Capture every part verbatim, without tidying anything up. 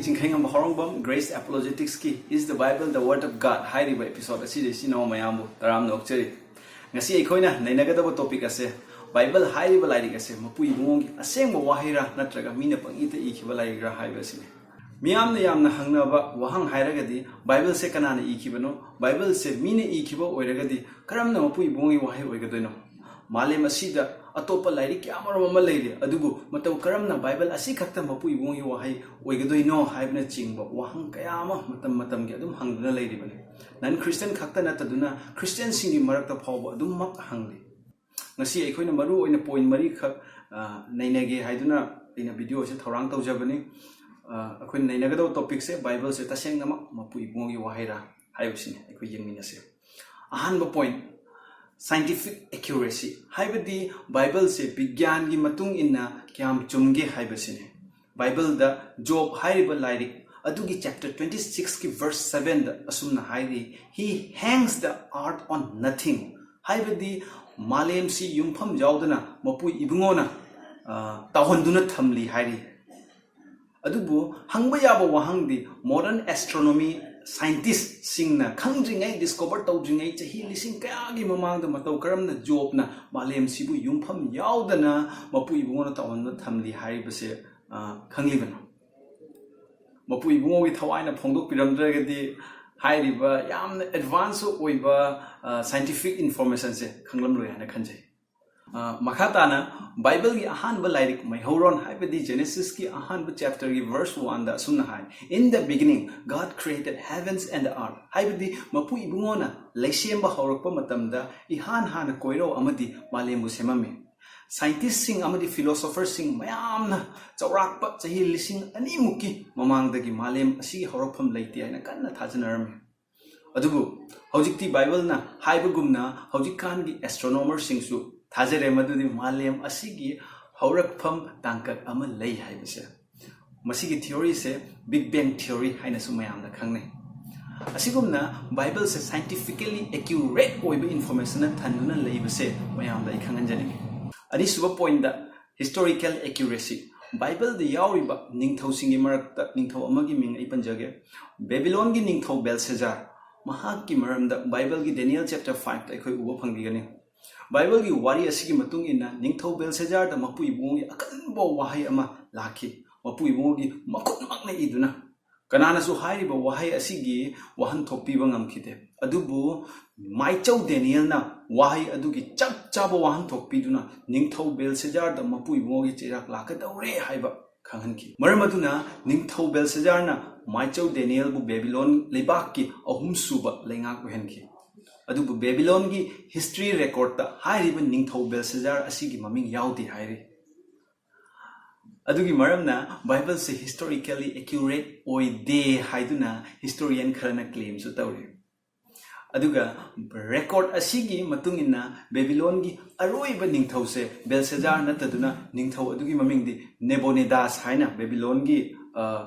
ꯆꯤꯡꯈꯩꯉꯝꯕ ꯍꯧꯔꯣꯡꯕꯝ, Grace Apologetics ꯀꯤ Is the Bible the Word of God ꯍꯥꯏꯔꯤꯕ episode ꯑꯁꯤꯗ ꯏꯆꯤꯟ ꯏꯅꯥꯎ ꯃꯌꯥꯝꯕꯨ ꯇꯔꯥꯝꯅ ꯑꯣꯛꯆꯔꯤ꯫ ꯉꯁꯤ ꯑꯩꯈꯣꯏꯅ ꯅꯩꯅꯒꯗꯕ topic ꯑꯁꯦ Bible ꯍꯥꯏꯔꯤꯕ ꯂꯥꯏꯔꯤꯛ ꯑꯁꯦ ꯃꯄꯨ ꯏꯕꯨꯡꯉꯣꯒꯤ ꯑꯁꯦꯡꯕ ꯋꯥꯍꯩꯔꯥ ꯅꯠꯇ꯭ꯔꯒ ꯃꯤꯅ ꯄꯪꯏꯗ ꯏꯈꯤꯕ ꯂꯥꯏꯔꯤꯛꯔꯥ ꯍꯥꯏꯕ ꯑꯁꯤꯅꯤ꯫ ꯃꯤꯌꯥꯝꯅ ꯌꯥꯝꯅ ꯍꯪꯅꯕ ꯋꯥꯍꯪ ꯍꯥꯏꯔꯒꯗꯤ Bible ꯁꯦ ꯀꯅꯥꯅ ꯏꯈꯤꯕꯅꯣ? Bible ꯁꯦ ꯃꯤꯅ ꯏꯈꯤꯕ ꯑꯣꯏꯔꯒꯗꯤ ꯀꯔꯝꯅ ꯃꯄꯨ ꯏꯕꯨꯡꯉꯣꯒꯤ ꯋꯥꯍꯩ ꯑꯣꯏꯒꯗꯣꯏꯅꯣ? ꯃꯥꯂꯦꯝ ꯑꯁꯤꯗ ꯑꯇꯣꯞꯄ ꯂꯥꯏꯔꯤꯛ ꯀꯌꯥꯃꯔꯨꯝ ꯑꯃ ꯂꯩꯔꯤ, ꯑꯗꯨꯕꯨ ꯃꯇꯧ ꯀꯔꯝꯅ Bible ꯑꯁꯤꯈꯛꯇ ꯃꯄꯨ ꯏꯕꯨꯡꯉꯣꯒꯤ ꯋꯥꯍꯩ ꯑꯣꯏꯒꯗꯣꯏꯅꯣ ꯍꯥꯏꯕꯅꯆꯤꯡꯕ ꯋꯥꯍꯪ ꯀꯌꯥ ꯑꯃ ꯃꯇꯝ ꯃꯇꯝꯒꯤ ꯑꯗꯨꯝ ꯍꯪꯗꯨꯅ ꯂꯩꯔꯤꯕꯅꯤ꯫ Non Christian ꯈꯛꯇ ꯅꯠꯇꯗꯨꯅ Christian ꯁꯤꯡꯒꯤ ꯃꯔꯛꯇ ꯐꯥꯎꯕ ꯑꯗꯨꯝꯃꯛ ꯍꯪꯂꯤ꯫ ꯉꯁꯤ ꯑꯩꯈꯣꯏꯅ ꯃꯔꯨ ꯑꯣꯏꯅ point ꯃꯔꯤꯈꯛ, ꯑ, ꯅꯩꯅꯒꯦ ꯍꯥꯏꯗꯨꯅ ꯑꯩꯅ video ꯑꯁꯤ ꯊꯧꯔꯥꯡ ꯇꯧꯖꯕꯅꯤ꯫ ꯑ, ꯑꯩꯈꯣꯏꯅ ꯅꯩꯅꯒꯗꯕ topic ꯁꯦ Bible ꯁꯦ ꯇꯁꯦꯡꯅꯃꯛ ꯃꯄꯨ ꯏꯕꯨꯡꯉꯣꯒꯤ ꯋꯥꯍꯩꯔꯥ ꯍꯥꯏꯕꯁꯤꯅꯤ ꯑꯩꯈꯣꯏ ꯌꯦꯡꯃꯤꯟꯅꯁꯦ꯫ ꯑꯍꯥꯟꯕ point, scientific accuracy, ꯍꯥꯏꯕꯗꯤ Bible ꯁꯦ ꯕꯤꯒ꯭ꯌꯥꯟꯒꯤ ꯃꯇꯨꯡ ꯏꯟꯅ ꯀꯌꯥꯝ ꯆꯨꯝꯒꯦ ꯍꯥꯏꯕꯁꯤꯅꯤ꯫ Bible ꯗ ꯖꯣꯕ ꯍꯥꯏꯔꯤꯕ ꯂꯥꯏꯔꯤꯛ ꯑꯗꯨꯒꯤ chapter twenty six ꯀꯤ verse seven ꯗ ꯑꯁꯨꯝꯅ ꯍꯥꯏꯔꯤ, "He hangs the earth on nothing", ꯍꯥꯏꯕꯗꯤ ꯃꯥꯂꯦꯝꯁꯤ ꯌꯨꯝꯐꯝ ꯌꯥꯎꯗꯅ ꯃꯄꯨ ꯏꯕꯨꯡꯉꯣꯅ, ꯑ, ꯇꯥꯎꯍꯟꯗꯨꯅ ꯊꯝꯂꯤ ꯍꯥꯏꯔꯤ꯫ ꯑꯗꯨꯕꯨ ꯍꯪꯕ ꯌꯥꯕ ꯋꯥꯍꯪꯗꯤ, modern astronomy scientist ꯁꯤꯡꯅ ꯈꯪꯗ꯭ꯔꯤꯉꯩ, discover ꯇꯧꯗ꯭ꯔꯤꯉꯩ, ꯆꯍꯤ ꯂꯤꯁꯤꯡ ꯀꯌꯥꯒꯤ ꯃꯃꯥꯡꯗ ꯃꯇꯧ ꯀꯔꯝꯅ ꯖꯣꯕꯅ ꯃꯥꯂꯦꯝꯁꯤꯕꯨ ꯌꯨꯝꯐꯝ ꯌꯥꯎꯗꯅ ꯃꯄꯨ ꯏꯕꯨꯡꯉꯣꯅ ꯇꯥꯎꯍꯟꯗꯨꯅ ꯊꯝꯂꯤ ꯍꯥꯏꯔꯤꯕꯁꯦ, ꯑ, ꯈꯪꯂꯤꯕꯅꯣ? ꯃꯄꯨ ꯏꯕꯨꯡꯉꯣꯒꯤ ꯊꯋꯥꯏꯅ ꯐꯣꯡꯗꯣꯛꯄꯤꯔꯝꯗ꯭ꯔꯒꯗꯤ ꯍꯥꯏꯔꯤꯕ ꯌꯥꯝꯅ advance ꯑꯣꯏꯕ, ꯑ, scientific information ꯁꯦ ꯈꯪꯂꯝꯂꯣꯏ ꯍꯥꯏꯅ ꯈꯟꯖꯩ꯫ ꯑ, ꯃꯈꯥ ꯇꯥꯅ Bible ꯒꯤ ꯑꯍꯥꯟꯕ ꯂꯥꯏꯔꯤꯛ ꯃꯩꯍꯧꯔꯣꯟ, ꯍꯥꯏꯕꯗꯤ Genesis ꯀꯤ ꯑꯍꯥꯟꯕ chapter ꯒꯤ verse one ꯗ ꯑꯁꯨꯝꯅ ꯍꯥꯏ, "In the beginning, God created heavens and the earth", ꯍꯥꯏꯕꯗꯤ ꯃꯄꯨ ꯏꯕꯨꯡꯉꯣꯅ ꯂꯩꯁꯦꯝꯕ ꯍꯧꯔꯛꯄ ꯃꯇꯝꯗ ꯏꯍꯥꯟ ꯍꯥꯟꯅ ꯀꯣꯏꯔꯧ ꯑꯃꯗꯤ ꯃꯥꯂꯦꯝꯕꯨ ꯁꯦꯝꯃꯝꯃꯤ꯫ Scientist ꯁꯤꯡ ꯑꯃꯗꯤ philosopher ꯁꯤꯡ ꯃꯌꯥꯝꯅ ꯆꯥꯎꯔꯥꯛꯄ ꯆꯍꯤ ꯂꯤꯁꯤꯡ ꯑꯅꯤꯃꯨꯛꯀꯤ ꯃꯃꯥꯡꯗꯒꯤ ꯃꯥꯂꯦꯝ ꯑꯁꯤꯒꯤ ꯍꯧꯔꯛꯐꯝ ꯂꯩꯇꯦ ꯍꯥꯏꯅ ꯀꯟꯅ ꯊꯥꯖꯅꯔꯝꯃꯤ꯫ ꯑꯗꯨꯕꯨ ꯍꯧꯖꯤꯛꯇꯤ Bible ꯅ ꯍꯥꯏꯕꯒꯨꯝꯅ ꯍꯧꯖꯤꯛꯀꯥꯟꯒꯤ astronomer ꯁꯤꯡꯁꯨ ꯊꯥꯖꯔꯦ ꯃꯗꯨꯗꯤ ꯃꯥꯂꯦꯝ ꯑꯁꯤꯒꯤ ꯍꯧꯔꯛꯐꯝ ꯇꯥꯡꯀꯛ ꯑꯃ ꯂꯩ ꯍꯥꯏꯕꯁꯦ꯫ ꯃꯁꯤꯒꯤ theory ꯁꯦ Big Bang theory ꯍꯥꯏꯅꯁꯨ ꯃꯌꯥꯝꯅ ꯈꯪꯅꯩ꯫ ꯑꯁꯤꯒꯨꯝꯅ Bible ꯁꯦ scientifically accurate ꯑꯣꯏꯕ information ꯅ ꯊꯟꯗꯨꯅ ꯂꯩꯕꯁꯦ ꯃꯌꯥꯝꯗ ꯑꯩ ꯈꯪꯍꯟꯖꯅꯤꯡꯉꯤ꯫ ꯑꯅꯤꯁꯨꯕ point ꯇ, historical accuracy, ꯕꯥꯏꯕꯜꯗ ꯌꯥꯎꯔꯤꯕ ꯅꯤꯡꯊꯧꯁꯤꯡꯒꯤ ꯃꯔꯛꯇ ꯅꯤꯡꯊꯧ ꯑꯃꯒꯤ ꯃꯤꯡ ꯑꯩ ꯄꯟꯖꯒꯦ꯫ ꯕꯦꯕꯤꯂꯣꯟꯒꯤ ꯅꯤꯡꯊꯧ ꯕꯦꯜꯁꯦꯖꯥꯔ, ꯃꯍꯥꯛꯀꯤ ꯃꯔꯝꯗ ꯕꯥꯏꯕꯜꯒꯤ ꯗꯦꯅꯤꯌꯦꯜ ꯆꯦꯞꯇꯔ ꯐꯥꯏꯚꯇ ꯑꯩꯈꯣꯏ ꯎꯕ ꯐꯪꯕꯤꯒꯅꯤ꯫ ꯕꯥꯏꯕꯜꯒꯤ ꯋꯥꯔꯤ ꯑꯁꯤꯒꯤ ꯃꯇꯨꯡ ꯏꯟꯅ ꯅꯤꯡꯊꯧ ꯕꯦꯜꯁꯦꯖꯥꯔꯗ ꯃꯄꯨ ꯏꯕꯨꯡꯉꯣꯒꯤ ꯑꯀꯟꯕ ꯋꯥꯍꯩ ꯑꯃ ꯂꯥꯛꯈꯤ꯫ ꯃꯄꯨ ꯏꯕꯨꯡꯉꯣꯒꯤ ꯃꯈꯨꯠꯃꯛꯅ ꯏꯗꯨꯅ꯫ ꯀꯅꯥꯅꯁꯨ ꯍꯥꯏꯔꯤꯕ ꯋꯥꯍꯩ ꯑꯁꯤꯒꯤ ꯋꯥꯍꯟꯊꯣꯛ ꯄꯤꯕ ꯉꯝꯈꯤꯗꯦ꯫ ꯑꯗꯨꯕꯨ ꯃꯥꯏꯆꯧ ꯗꯦꯅꯤꯌꯦꯜꯅ ꯋꯥꯍꯩ ꯑꯗꯨꯒꯤ ꯆꯞ ꯆꯥꯕ ꯋꯥꯍꯟꯊꯣꯛ ꯄꯤꯗꯨꯅ ꯅꯤꯡꯊꯧ ꯕꯦꯜꯁꯦꯖꯥꯔꯗ ꯃꯄꯨ ꯏꯕꯨꯡꯉꯣꯒꯤ ꯆꯩꯔꯥꯛ ꯂꯥꯛꯀꯗꯧꯔꯦ ꯍꯥꯏꯕ ꯈꯪꯍꯟꯈꯤ꯫ ꯃꯔꯝ ꯑꯗꯨꯅ ꯅꯤꯡꯊꯧ ꯕꯦꯜꯁꯦꯖꯥꯔꯅ ꯃꯥꯏꯆꯧ ꯗꯦꯅꯤꯌꯦꯜꯕꯨ ꯕꯦꯕꯤꯂꯣꯟ ꯂꯩꯕꯥꯛꯀꯤ ꯑꯍꯨꯝꯁꯨꯕ ꯂꯩꯉꯥꯛ ꯑꯣꯏꯍꯟꯈꯤ꯫ ꯑꯗꯨꯕꯨ ꯕꯦꯕꯤꯂꯣꯟꯒꯤ ꯍꯤꯁꯇ꯭ꯔꯤ ꯔꯦꯀꯣꯔꯠꯇ ꯍꯥꯏꯔꯤꯕ ꯅꯤꯡꯊꯧ ꯕꯦꯜꯁꯦꯖꯥꯔ ꯑꯁꯤꯒꯤ ꯃꯃꯤꯡ ꯌꯥꯎꯗꯦ ꯍꯥꯏꯔꯤ꯫ ꯑꯗꯨꯒꯤ ꯃꯔꯝꯅ ꯕꯥꯏꯕꯜꯁꯦ historically accurate ꯑꯣꯏꯗꯦ ꯍꯥꯏꯗꯨꯅ ꯍꯤꯁꯇꯣꯔꯤꯌꯟ ꯈꯔꯅ ꯀ꯭ꯂꯦꯝꯁꯨ ꯇꯧꯔꯤ꯫ ꯑꯗꯨꯒ ꯔꯦꯀꯣꯔꯠ ꯑꯁꯤꯒꯤ ꯃꯇꯨꯡ ꯏꯟꯅ ꯕꯦꯕꯤꯂꯣꯟꯒꯤ ꯑꯔꯣꯏꯕ ꯅꯤꯡꯊꯧꯁꯦ ꯕꯦꯜꯁꯦꯖꯥꯔ ꯅꯠꯇꯗꯨꯅ ꯅꯤꯡꯊꯧ ꯑꯗꯨꯒꯤ ꯃꯃꯤꯡꯗꯤ ꯅꯦꯕꯣꯅꯦꯗꯥꯁ ꯍꯥꯏꯅ ꯕꯦꯕꯤꯂꯣꯟꯒꯤ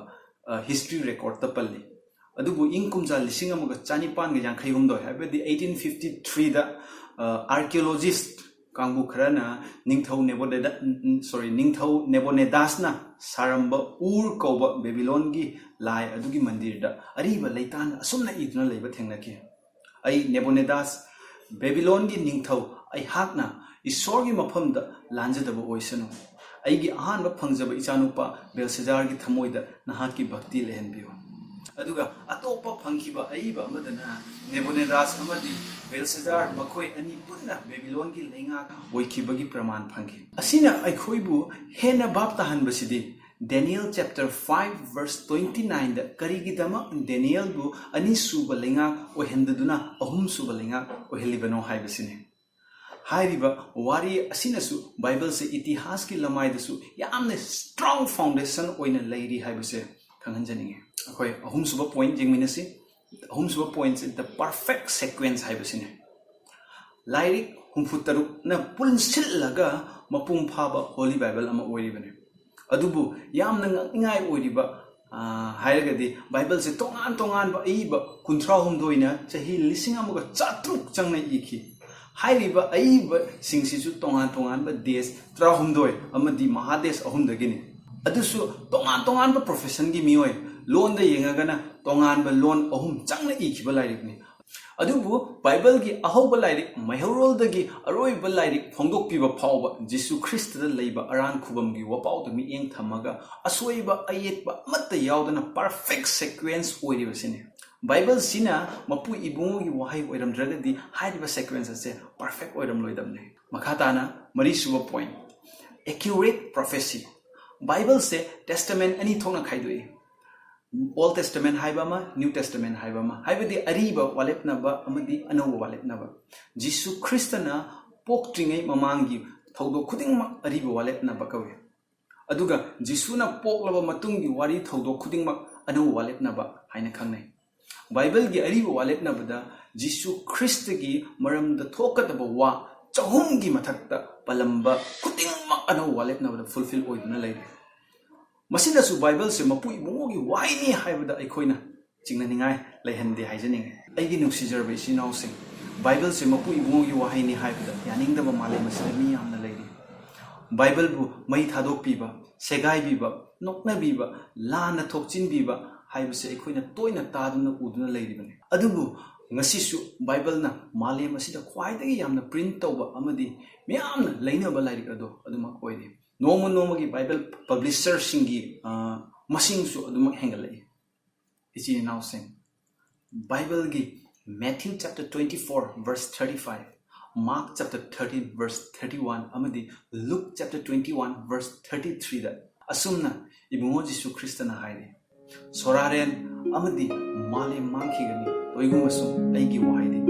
ꯍꯤꯁꯇ꯭ꯔꯤ ꯔꯦꯀꯣꯔꯠꯇ ꯄꯜꯂꯤ꯫ ꯑꯗꯨꯕꯨ ꯏꯪ ꯀꯨꯝꯖꯥ ꯂꯤꯁꯤꯡ ꯑꯃꯒ ꯆꯅꯤꯄꯥꯟꯒ ꯌꯥꯡꯈꯩ ꯍꯨꯝꯗꯣꯏ, ꯍꯥꯏꯕꯗꯤ eighteen fifty threeꯗ ꯑꯥꯔꯀꯤꯑꯣꯂꯣꯖꯤꯁ ꯀꯥꯡꯕꯨ ꯈꯔꯅ ꯅꯤꯡꯊꯧ ꯅꯦꯕꯣꯅꯦꯗꯥ sorry ꯅꯤꯡꯊꯧ ꯅꯦꯕꯣꯅꯦꯗꯥꯁꯅ ꯁꯥꯔꯝꯕ ꯎꯔ ꯀꯧꯕ ꯕꯦꯕꯤꯂꯣꯟꯒꯤ ꯂꯥꯏ ꯑꯗꯨꯒꯤ ꯃꯟꯗꯤꯔꯗ ꯑꯔꯤꯕ ꯂꯩꯇꯥꯟ ꯑꯁꯨꯝꯅ ꯏꯗꯨꯅ ꯂꯩꯕ ꯊꯦꯡꯅꯈꯤ꯫ ꯑꯩ ꯅꯦꯕꯣꯅꯦꯗꯥꯁ, ꯕꯦꯕꯤꯂꯣꯟꯒꯤ ꯅꯤꯡꯊꯧ, ꯑꯩꯍꯥꯛꯅ ꯏꯁꯣꯔꯒꯤ ꯃꯐꯝꯗ ꯂꯥꯟꯖꯗꯕ ꯑꯣꯏꯁꯅꯨ꯫ ꯑꯩꯒꯤ ꯑꯍꯥꯟꯕ ꯐꯪꯖꯕ ꯏꯆꯥꯅꯨꯄꯥ ꯕꯦꯜꯁꯦꯖꯥꯔꯒꯤ ꯊꯃꯣꯏꯗ ꯅꯍꯥꯛꯀꯤ ꯚꯛꯇꯤ ꯂꯩꯍꯟꯕꯤꯌꯨ꯫ ꯑꯗꯨꯒ ꯑꯇꯣꯞꯄ ꯐꯪꯈꯤꯕ ꯑꯏꯕ ꯑꯃꯗꯅ ꯅꯦꯕꯨꯅꯦꯗꯥꯁ ꯑꯃꯗꯤ ꯕꯦꯜꯁꯦꯖꯥꯔ ꯃꯈꯣꯏ ꯑꯅꯤ ꯄꯨꯟꯅ ꯕꯦꯕꯤꯂꯣꯟꯒꯤ ꯂꯩꯉꯥꯛ ꯑꯣꯏꯈꯤꯕꯒꯤ ꯄ꯭ꯔꯃꯥꯟ ꯐꯪꯈꯤ꯫ ꯑꯁꯤꯅ ꯑꯩꯈꯣꯏꯕꯨ ꯍꯦꯟꯅ ꯚꯥꯞ ꯇꯥꯍꯟꯕꯁꯤꯗꯤ ꯗꯦꯅꯤꯌꯦꯜ ꯆꯦꯞꯇꯔ ꯐꯥꯏꯚ ꯚꯔꯁ ꯇ꯭ꯋꯦꯟꯇꯤ ꯅꯥꯏꯟꯗ ꯀꯔꯤꯒꯤꯗꯃꯛ ꯗꯦꯅꯤꯌꯦꯜꯕꯨ ꯑꯅꯤꯁꯨꯕ ꯂꯩꯉꯥꯛ ꯑꯣꯏꯍꯟꯗꯗꯨꯅ ꯑꯍꯨꯝꯁꯨꯕ ꯂꯩꯉꯥꯛ ꯑꯣꯏꯍꯜꯂꯤꯕꯅꯣ ꯍꯥꯏꯕꯁꯤꯅꯤ꯫ ꯍꯥꯏꯔꯤꯕ ꯋꯥꯔꯤ ꯑꯁꯤꯅꯁꯨ ꯕꯥꯏꯕꯜꯁꯦ ꯏꯇꯤꯍꯥꯁꯀꯤ ꯂꯃꯥꯏꯗꯁꯨ ꯌꯥꯝꯅ ꯁ꯭ꯇꯔꯣꯡ ꯐꯥꯎꯟꯗꯦꯁꯟ ꯑꯣꯏꯅ ꯂꯩꯔꯤ ꯍꯥꯏꯕꯁꯦ ꯈꯪꯍꯟꯖꯅꯤꯡꯉꯤ꯫ ꯑꯩꯈꯣꯏ ꯑꯍꯨꯝꯁꯨꯕ ꯄꯣꯏꯟꯠ ꯌꯦꯡꯃꯤꯟꯅꯁꯤ꯫ ꯑꯍꯨꯝꯁꯨꯕ ꯄꯣꯏꯟꯠꯁꯦ the perfect sequence ꯍꯥꯏꯕꯁꯤꯅꯤ꯫ ꯂꯥꯏꯔꯤꯛ ꯍꯨꯝꯐꯨ ꯇꯔꯨꯛꯅ ꯄꯨꯟꯁꯤꯜꯂꯒ ꯃꯄꯨꯡ ꯐꯥꯕ ꯍꯣꯂꯤ ꯕꯥꯏꯕꯜ ꯑꯃ ꯑꯣꯏꯔꯤꯕꯅꯤ꯫ ꯑꯗꯨꯕꯨ ꯌꯥꯝꯅ ꯉꯛꯅꯤꯡꯉꯥꯏ ꯑꯣꯏꯔꯤꯕ, ꯑ, ꯍꯥꯏꯔꯒꯗꯤ ꯕꯥꯏꯕꯜꯁꯦ ꯇꯣꯉꯥꯟ ꯇꯣꯉꯥꯟꯕ ꯑꯏꯕ ꯀꯨꯟꯊ꯭ꯔꯥ ꯍꯨꯝꯗꯣꯏꯅ ꯆꯍꯤ ꯂꯤꯁꯤꯡ ꯑꯃꯒ ꯆꯥꯇ꯭ꯔꯨꯛ ꯆꯪꯅ ꯏꯈꯤ꯫ ꯍꯥꯏꯔꯤꯕ ꯑꯏꯕꯁꯤꯡꯁꯤꯁꯨ ꯇꯣꯉꯥꯟ ꯇꯣꯉꯥꯟꯕ ꯗꯦꯁ ꯇꯔꯥꯍꯨꯝꯗꯣꯏ ꯑꯃꯗꯤ ꯃꯍꯥꯗꯦꯁ ꯑꯍꯨꯝꯗꯒꯤꯅꯤ꯫ ꯑꯗꯨꯁꯨ ꯇꯣꯉꯥꯟ ꯇꯣꯉꯥꯟꯕ professionꯒꯤ ꯃꯤꯑꯣꯏ, ꯂꯣꯟꯗ ꯌꯦꯡꯉꯒꯅ ꯇꯣꯉꯥꯟꯕ ꯂꯣꯟ ꯑꯍꯨꯝ ꯆꯪꯅ ꯏꯈꯤꯕ ꯂꯥꯏꯔꯤꯛꯅꯤ꯫ ꯑꯗꯨꯕꯨ ꯕꯥꯏꯕꯜꯒꯤ ꯑꯍꯧꯕ ꯂꯥꯏꯔꯤꯛ ꯃꯩꯍꯧꯔꯣꯜꯗꯒꯤ ꯑꯔꯣꯏꯕ ꯂꯥꯏꯔꯤꯛ ꯐꯣꯡꯗꯣꯛꯄꯤꯕ ꯐꯥꯎꯕ ꯖꯤꯁꯨ ꯈ꯭ꯔꯤꯁꯇꯗ ꯂꯩꯕ ꯑꯔꯥꯟ ꯈꯨꯕꯝꯒꯤ ꯋꯥꯄꯥꯎꯗ ꯃꯤꯠꯌꯦꯡ ꯊꯝꯃꯒ ꯑꯁꯣꯏꯕ ꯑꯌꯦꯠꯄ ꯑꯃꯠꯇ ꯌꯥꯎꯗꯅ perfect sequence ꯑꯣꯏꯔꯤꯕꯁꯤꯅꯤ꯫ ꯕꯥꯏꯕꯜꯁꯤꯅ ꯃꯄꯨ ꯏꯕꯨꯡꯉꯣꯒꯤ ꯋꯥꯍꯩ ꯑꯣꯏꯔꯝꯗ꯭ꯔꯒꯗꯤ ꯍꯥꯏꯔꯤꯕ sequence ꯑꯁꯦ perfect ꯑꯣꯏꯔꯝꯂꯣꯏꯗꯕꯅꯤ꯫ ꯃꯈꯥ ꯇꯥꯅ ꯃꯔꯤꯁꯨꯕ point, accurate prophecy꯫ ꯕꯥꯏꯕꯜꯁꯦ testament ꯑꯅꯤ ꯊꯣꯛꯅ ꯈꯥꯏꯗꯣꯛꯏ꯫ Old Testament ꯍꯥꯏꯕ ꯑꯃ, New Testament ꯍꯥꯏꯕ ꯑꯃ, ꯍꯥꯏꯕꯗꯤ ꯑꯔꯤꯕ ꯋꯥꯂꯦꯞꯅꯕ ꯑꯃꯗꯤ ꯑꯅꯧꯕ ꯋꯥꯂꯦꯞꯅꯕ꯫ ꯖꯤꯁꯨ ꯈ꯭ꯔꯤꯁꯇꯅ ꯄꯣꯛꯇ꯭ꯔꯤꯉꯩ ꯃꯃꯥꯡꯒꯤ ꯊꯧꯗꯣꯛ ꯈꯨꯗꯤꯡꯃꯛ ꯑꯔꯤꯕ ꯋꯥꯂꯦꯞꯅꯕ ꯀꯧꯏ꯫ ꯑꯗꯨꯒ ꯖꯤꯁꯨꯅ ꯄꯣꯛꯂꯕ ꯃꯇꯨꯡꯒꯤ ꯋꯥꯔꯤ ꯊꯧꯗꯣꯛ ꯈꯨꯗꯤꯡꯃꯛ ꯑꯅꯧꯕ ꯋꯥꯂꯦꯞꯅꯕ ꯍꯥꯏꯅ ꯈꯪꯅꯩ꯫ ꯕꯥꯏꯕꯜꯒꯤ ꯑꯔꯤꯕ ꯋꯥꯂꯦꯞꯅꯕꯗ ꯖꯤꯁꯨ ꯈ꯭ꯔꯤꯁꯇꯒꯤ ꯃꯔꯝꯗ ꯊꯣꯛꯀꯗꯕ ꯋꯥ ꯆꯍꯨꯝꯒꯤ ꯃꯊꯛꯇ ꯄꯜꯂꯝꯕ ꯈꯨꯗꯤꯡꯃꯛ ꯑꯅꯧꯕ ꯋꯥꯂꯦꯞꯅꯕꯗ fulfill ꯑꯣꯏꯗꯨꯅ ꯂꯩꯔꯦ꯫ ꯃꯁꯤꯅꯁꯨ ꯕꯥꯏꯕꯜꯁꯦ ꯃꯄꯨ ꯏꯕꯨꯡꯉꯣꯒꯤ ꯋꯥꯍꯩꯅꯤ ꯍꯥꯏꯕꯗ ꯑꯩꯈꯣꯏꯅ ꯆꯤꯡꯅꯅꯤꯡꯉꯥꯏ ꯂꯩꯍꯟꯗꯦ ꯍꯥꯏꯖꯅꯤꯡꯉꯤ꯫ ꯑꯩꯒꯤ ꯅꯨꯡꯁꯤꯖꯔꯕ ꯏꯆꯤꯟ ꯏꯅꯥꯎꯁꯤꯡ, ꯕꯥꯏꯕꯜꯁꯦ ꯃꯄꯨ ꯏꯕꯨꯡꯉꯣꯒꯤ ꯋꯥꯍꯩꯅꯤ ꯍꯥꯏꯕꯗ ꯌꯥꯅꯤꯡꯗꯕ ꯃꯥꯂꯦꯝ ꯑꯁꯤꯗ ꯃꯤ ꯌꯥꯝꯅ ꯂꯩꯔꯤ꯫ ꯕꯥꯏꯕꯜꯕꯨ ꯃꯩ ꯊꯥꯗꯣꯛꯄꯤꯕ, ꯁꯦꯒꯥꯏꯕꯤꯕ, ꯅꯣꯛꯅꯕꯤꯕ, ꯂꯥꯟꯅ ꯊꯣꯛꯆꯤꯟꯕꯤꯕ ꯍꯥꯏꯕꯁꯦ ꯑꯩꯈꯣꯏꯅ ꯇꯣꯏꯅ ꯇꯥꯗꯨꯅ ꯎꯗꯨꯅ ꯂꯩꯔꯤꯕꯅꯤ꯫ ꯑꯗꯨꯕꯨ ꯉꯁꯤꯁꯨ ꯕꯥꯏꯕꯜꯅ ꯃꯥꯂꯦꯝ ꯑꯁꯤꯗ ꯈ꯭ꯋꯥꯏꯗꯒꯤ ꯌꯥꯝꯅ print ꯇꯧꯕ ꯑꯃꯗꯤ ꯃꯤꯌꯥꯝꯅ ꯂꯩꯅꯕ ꯂꯥꯏꯔꯤꯛ ꯑꯗꯣ ꯑꯗꯨꯃꯛ ꯑꯣꯏꯔꯤ꯫ ꯅꯣꯡꯃ ꯅꯣꯡꯃꯒꯤ ꯕꯥꯏꯕꯜ publisherꯁꯤꯡꯒꯤ, ꯑ, ꯃꯁꯤꯡꯁꯨ ꯑꯗꯨꯃꯛ ꯍꯦꯟꯒꯠꯂꯛꯏ꯫ ꯏꯆꯤꯟ ꯏꯅꯥꯎꯁꯤꯡ, ꯕꯥꯏꯕꯜꯒꯤ Matthew chapter twenty-four verse thirty-five, Mark chapter thirteen verse thirty-one ꯑꯃꯗꯤ Luke chapter twenty-one verse thirty-threeꯗ ꯑꯁꯨꯝꯅ ꯏꯕꯨꯡꯉꯣ ꯖꯤꯁꯨ ꯈ꯭ꯔꯤꯁꯇꯅ ꯍꯥꯏꯔꯤ, "ꯁꯣꯔꯥꯔꯦꯟ ꯑꯃꯗꯤ ꯃꯥꯂꯦꯝ ꯃꯥꯡꯈꯤꯒꯅꯤ, ꯇꯣꯏꯒꯨꯝꯕꯁꯨ ꯑꯩꯒꯤ ꯋꯥꯍꯩꯗꯤ